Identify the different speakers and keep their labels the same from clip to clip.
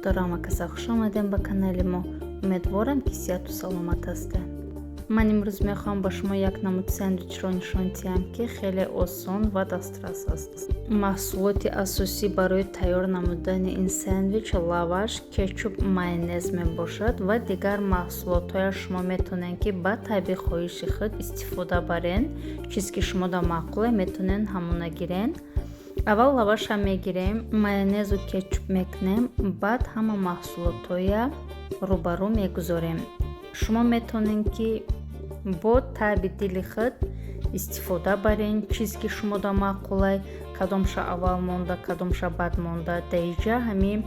Speaker 1: Духтаро, ҳамакаса хуш омадем ба канали мо. Умедворам, ки сиҳату саломат ҳастед. Ман имрӯз мехоҳам ба шумо як намуд сендвичро нишон диҳам, ки хеле осон ва дастрас аст. Маҳсулоти асосӣ барои тайёр намудани ин сендвич лаваш, кетчуп, майонез мебошад ва дигар маҳсулотҳоя шумо метавонед, ки ба табъи хоҳиши худ истифода барен. Чизе ки шумода маъқуле, метавонед ҳамона гирен. Аввал лаваша мегирем, майонезу кетчуп мекунем, баъд ҳама маҳсулотҳоя рӯбарӯ мегузорем. Шумо метавонед, ки бо табъи дили худ истифода барен, чизе ки шумода маъқулай, кадомша аввал монда, кадомша баъд монда. Даиҷа ҳамин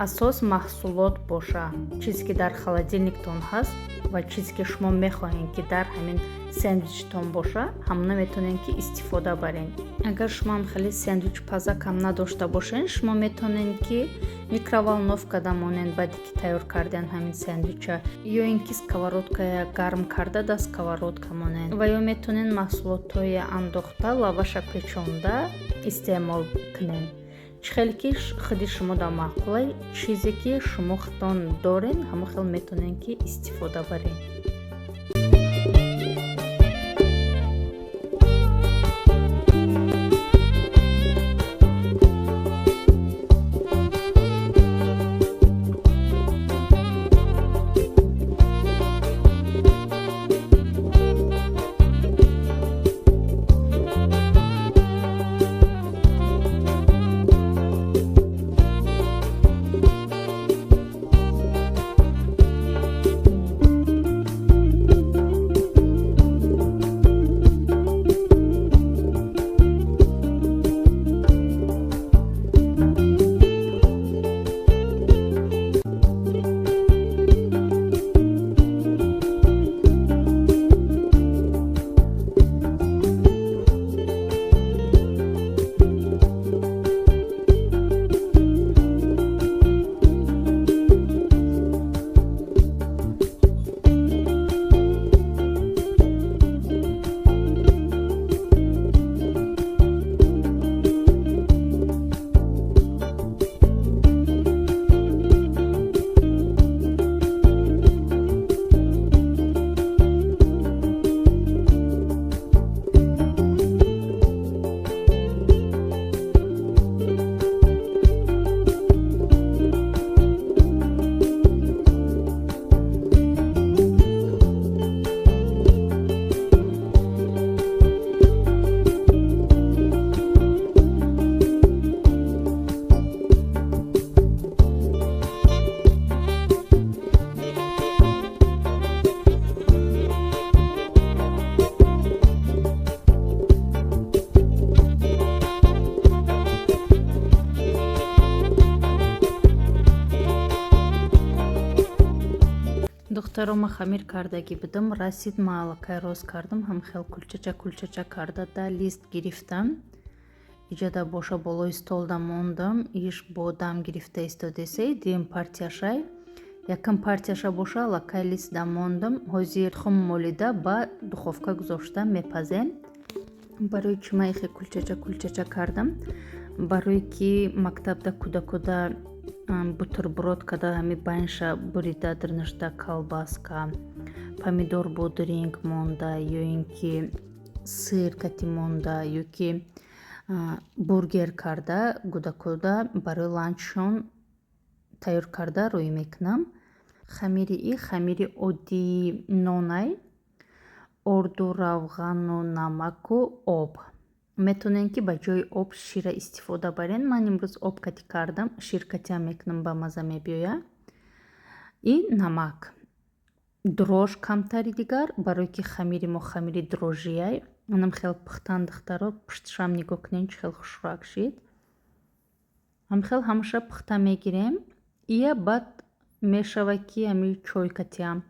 Speaker 1: асос маҳсулот боша, чизе ки дар холодильниктон ҳаст ва чизе ки шумо мехоҳед, ки дар ҳамин сендвичтон боша, ҳамона метавонед, ки истифода барен. Агар шумо ҳам хеле сендвич пазакам надошта бошед, шумо метавонед, ки микроволновкада монед, баъде ки тайёр карден ҳамин сендвича, ё ин ки сковородкая гарм карда, дар сковородка монед ва ё метавонед маҳсулотҳои андохта, лаваша печонда истеъмол кунед. Чӣ хеле ки худи шумода маъқулай, чизе ки шумо худтон доред, ҳамон хел метавонед, ки истифода баред. Духтаро, ма хамир кардагӣ будам, расид. Ма аллакай рост кардам, ҳам хел кулчача кулчача карда, да лист гирифтам. Иҷода боша, болои столда мондам, иш бо дам гирифта истодесай. Дуюм партияшай, якум партияша боша, аллакай листда мондам. Ҳозир тухм молида, ба духовка гузошта мепазем. Барои чӣ ма ихе кулчача кулчача кардам? Барое ки мактабда кӯдакода бутерброд када, ҳами байнша бурида, дарнашта колбаска, помидор, бодринг монда ё ин ки сыр кати монда, ё ки бургер карда, кӯдакода барои ланчшон тайёр карда рӯй мекунам. Хамири и хамири оддии нонай: орду, равғану намаку об. Метавонед, ки ба ҷои об шира истифода барен. Ман имрӯз об кати кардам, шир катиам мекунам, ба маза мебиёяд. И намак, дрожж камтари дигар, барое ки хамири мо хамири дрожжияй. Анам хел пухтан, духтаро. Пушташам нигоҳ кунед, чӣ хел хушрак шид. Ҳамхел ҳамаша пухта мегирем. Ия баъд мешавад, ки ҳами чой катиам,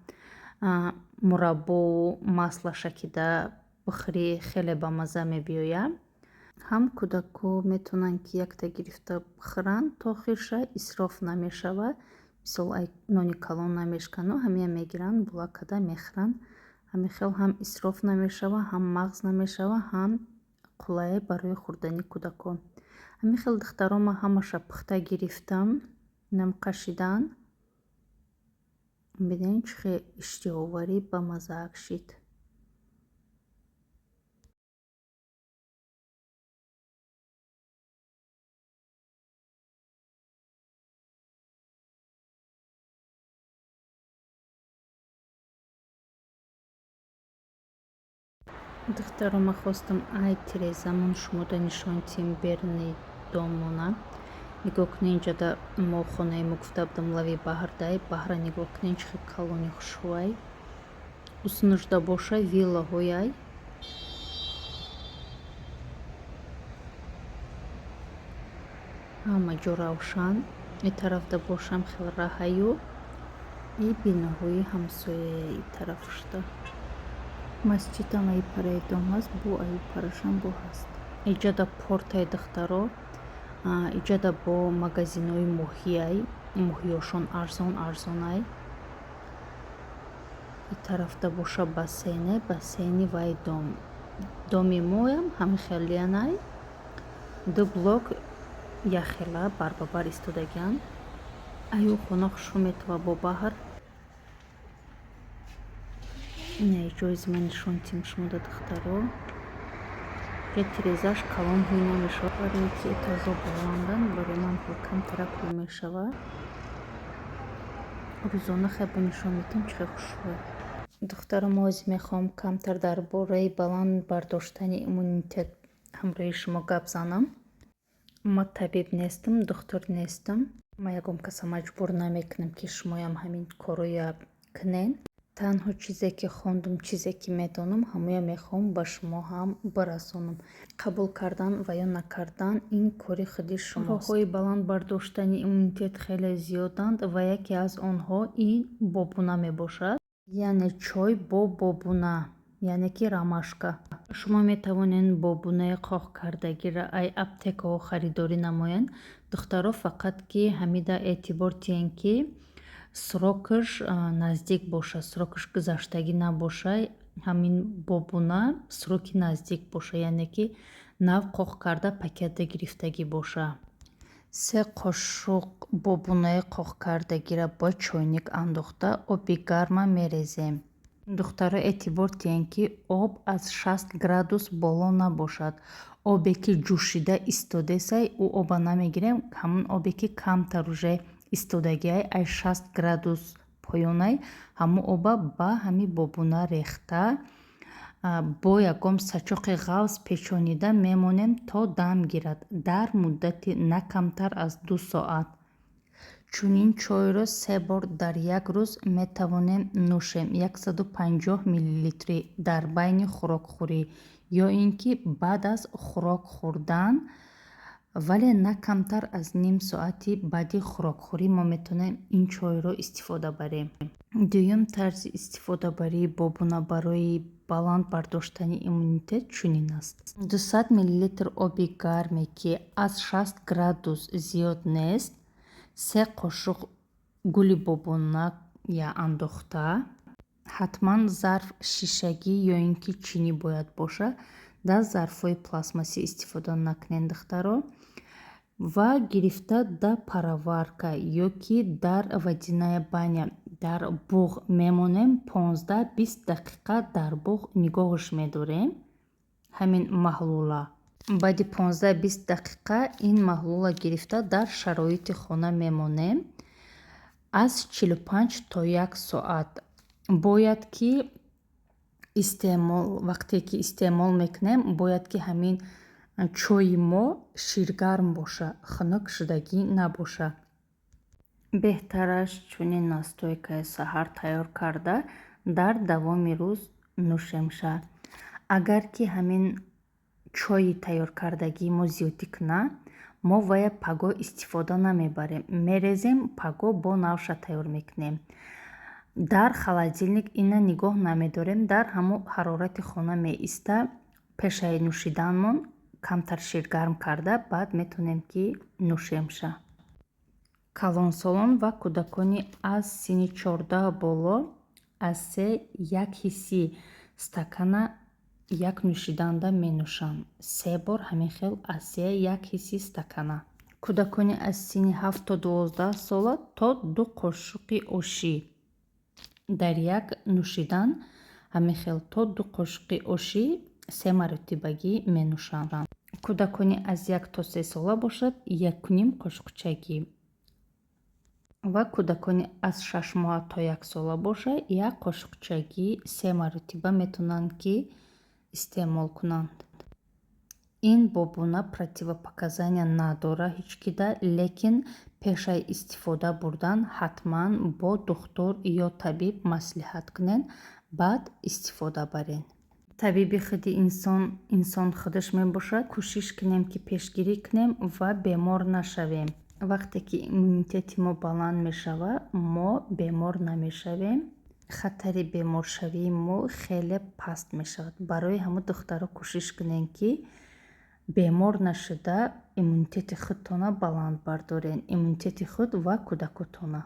Speaker 1: мураббоу масло шакида бихӯрӣ, хеле бамазза мебиёяд. Ҳам кӯдако метавонанд, ки якта гирифта бихӯранд то охирша, исроф намешавад. Мисол, нони калон намешкану, ҳамия мегиранд, була карда мехӯранд. Ҳамин хел ҳам исроф намешавад, ҳам мағз намешавад, ҳам қулай барои хӯрдани кӯдакон. Ҳамин хел, духтаро, ман ҳамаша пухта гирифтам. Инам кашидан. Бинед, чӣ хел иштиҳоварӣ, бамаззаак шид. Духтаро, ман хостам ай тирезамон шумода нишон диҳем беруни домона. Нигоҳ кунед, инҷода мо хонаи мо, гуфта будам, лави баҳрдай. Баҳра нигоҳ кунед, чӣ хел калони хушрӯай. Усунушда боша виллаҳояй. Ҳама ҷо равшан. Ин тарафда бошам хел раҳаю и биноҳои ҳамсояя ин тарафушда. Масҷидам аи параи дом ҳаст, бо аи парашам бо ҳаст. Иҷода портай, духтаро. Иҷода бо магазинҳои моҳиай, моҳиёшон арзон арзонай. Ин тарафда боша бассейне, бассейни вай дом. Доми моям ҳамин хелианай. Ду блок якхела барбабар истодагианд. Аю хона хушрӯ метава бо баҳр. Ина ҷоизи ман нишон диҳем шумода, духтаро. Я тирезааш калон ҳуй намешавад, барои ки этажо баланданд, барои ман камтарак ҳуй мешавад. Рӯзона хай бо нишон медиҳем, чӣ хел хушрӯяд. Духтаро, мо ҳозир мехоҳам камтар дар бораи баланд бардоштани иммунитет ҳамроҳи шумо гап занам. Ман табиб нестам, духтур нестам. Ман ягон каса маҷбур намекунам, ки шумоям ҳамин корҳоя кунед. Танҳо чизе ки хондум, чизе ки медонам, ҳамоя мехоҳам ба шумо ҳам бирасонам. Қабул кардан ва ё накардан ин кори худи шумост. Роҳҳои баланд бардоштани иммунитет хеле зиёданд ва яке аз онҳо ин бобуна мебошад. Яъне чой бо бобуна, яъне ки ромашка. Шумо метавонед бобунаи қоқкардагиро ай аптекаҳо харидорӣ намоед. Духтаро, фақат ки ҳамида эътибор диҳем, ки срокаш наздик бошад, срокаш гузаштагӣ набошад. Ҳамин бобуна сроки наздик бошад, яъне ки нав қоқ карда, пакетда гирифтагӣ бошад. Се қошуқ бобунаи қоқкардагиро ба чойник андохта, оби гарма мерезем. Духтаро, эътибор диҳем, ки об аз 60 градус боло набошад. Обе ки ҷӯшида истодесай, ӯ оба намегирем. Ҳамон обе ки камтар уже истодагиай, ай 60 градус поёнай, ҳамон оба ба ҳамин бобуна рехта, бо ягон сачоқи ғафз печонида мемонем, то дам гирад дар муддати на камтар аз 2 соат. Чунин чойро се бор дар як рӯз метавонем нӯшем, 150 миллилитрӣ, дар байни хӯрокхӯрӣ ё ин ки баъд аз хӯрок хӯрдан, вале на камтар аз ним соати баъди хӯрокхӯрӣ мо метавонем ин чойро истифода барем. Дуюм тарзи истифодабарии бобуна барои баланд бардоштани иммунитет чунин аст: 200 миллилитр оби гарме, ки аз 60 градус зиёд нест, се қошуқ гули бобуная андохта. Ҳатман зарф шишагӣ ё ин ки чинӣ бояд бошад, дар зарфҳои пластмассӣ истифода накунед, духтаро. Ва гирифта дар пароварка ё ки дар водяная баня дар буғ мемонем, 15-20 дақиқа дар буғ нигоҳш медорем ҳамин маҳлула. Баъди 15-20 дақиқа ин маҳлула гирифта, дар шароити хона мемонем аз 45 то як соат. Бояд ки истеъмол, вақте ки истеъмол мекунем, бояд ки ҳамин чойи мо ширгарм бошад, хунук шудагӣ набошад. Беҳтараш чунин настойкаи саҳар тайёр карда, дар давоми рӯз нӯшемша. Агар ки ҳамин чойи тайёркардагии мо зиёдтӣ кунад, мо вая пагоҳ истифода намебарем, мерезем, пагоҳ бо навша тайёр мекунем. Дар холодильник ина нигоҳ намедорем, дар ҳамон ҳарорати хона меиста. Пешаи нӯшиданмон камтар ширгарм карда, баъд метавонем ки нӯшемша. Калонсолон ва кӯдакони аз синни 14 боло аз се як ҳисси стакана як нӯшиданда менӯшанд. Се бор ҳамин хел аз се як ҳисси стакана. Кӯдакони аз синни 7 то 12 сола то 2 қошуқи ошӣ дар як нӯшидан, ҳамин хел то 2 қошуқи ошӣ се маротибагӣ менӯшанд. Кӯдакони аз 1 то 3 сола бошад, 1,5 қошуқчагӣ ва кӯдакони аз 6 моҳа то 1 сола бошад, 1 қошуқчагӣ се маротиба метавонанд, ки истеъмол кунанд. Ин бобуна противопоказания надора ҳеҷ кида, лекин пешаи истифода бурдан ҳатман бо духтур ё табиб маслиҳат кунед, баъд истифода баред. Табиби худи инсон инсон худаш мебошад. Кӯшиш кунем, ки пешгирӣ кунем ва бемор нашавем. Вақте ки иммунитети мо баланд мешавад, мо бемор намешавем, хатари беморшавии мо хеле паст мешавад. Барои ҳама, духтаро, кӯшиш кунем, ки бемор нашуда, иммунитети худтона баланд бардорен, иммунитети худ ва кӯдакотона.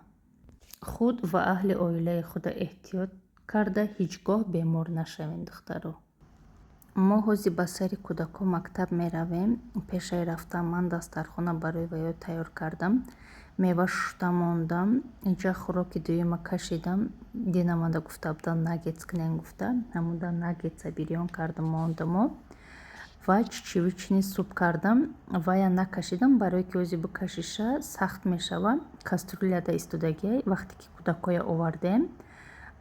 Speaker 1: Худ ва аҳли оилаи худа эҳтиёт карда, ҳеҷ гоҳ бемор нашавем. Духтаро, мо ҳозир ба сари кӯдакҳо мактаб меравем. Пешаи рафтан ман дастархона барои ваё тайёр кардам, мева шушта мондам. Инҷа хӯроки дуюма кашидам. Динамада гуфта будам, наггетс кунем гуфта, ҳамуда наггетса бирён кардам, мондаму ва чечевичный суп кардам. Вая накашидам, барое ки ози бикашиша, сахт мешава. Кастрюляда истодагиай. Вақте ки кӯдакҳоя овардем,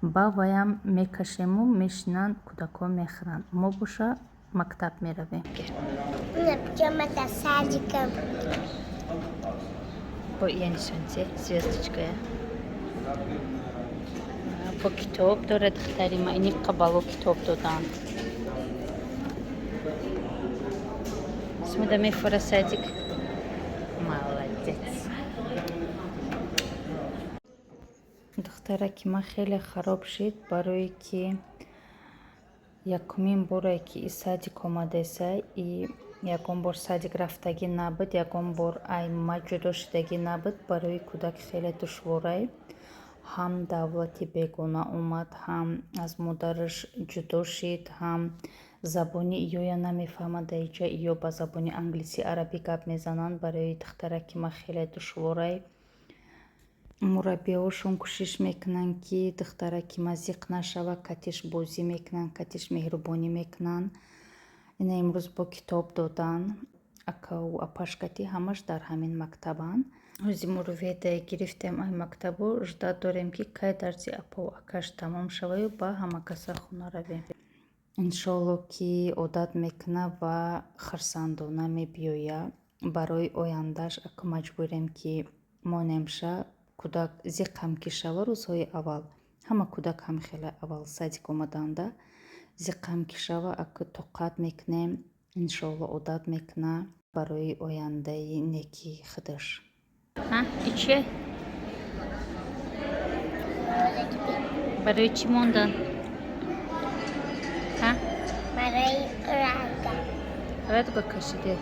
Speaker 1: ба ваям мекашему, мешинанд, кӯдакҳо мехӯранд. Мо боша мактаб меравем.
Speaker 2: Пижама садиком.
Speaker 1: Бо ия нишонте, звездочкая. Бо китоб дорад духтари ма, ини қабало китоб доданд. Смуда мефора садик. Молодец. Духтараки ман хеле хароб шид, барое ки якумин боре ки и садик омадеса, и ягон бор садик рафтагӣ набуд, ягон бор ай ма ҷудо шудагӣ набуд. Барои кӯдак хеле душворай: ҳам давлати бегона омад, ҳам аз модараш ҷудо шид, ҳам забони иёя намефаҳмад. Даиҷа иё ба забони англисӣ, арабӣ гап мезананд. Барои духтараки ман хеле душворай. Мураббиҳошон кӯшиш мекунанд, ки духтараки ма зиқ нашава, катиш бозӣ мекунанд, катиш меҳрубонӣ мекунанд. Ина имрӯз бо китоб додан, акаву апашкати ҳамаш дар ҳамин мактабанд. Ҳози мурувведае гирифтем ай мактабу, ждать дорем, ки кай дарси апаву акаш тамом шаваю ба ҳамакаса хона равем. Иншоалло, ки одат мекуна ва хурсандона мебиёя. Барои ояндааш ака маҷбурем, ки монемша. Кӯдак зиқам ки шава рӯзҳои аввал, ҳама кӯдак ҳам хеле аввал садик омаданда зиқам ки шава, ака тоқат мекунем, иншоалло, одат мекуна барои ояндаи неки худаш. Иче барои чӣ мондан?
Speaker 2: Барои радуга.
Speaker 1: Радуга кашиде.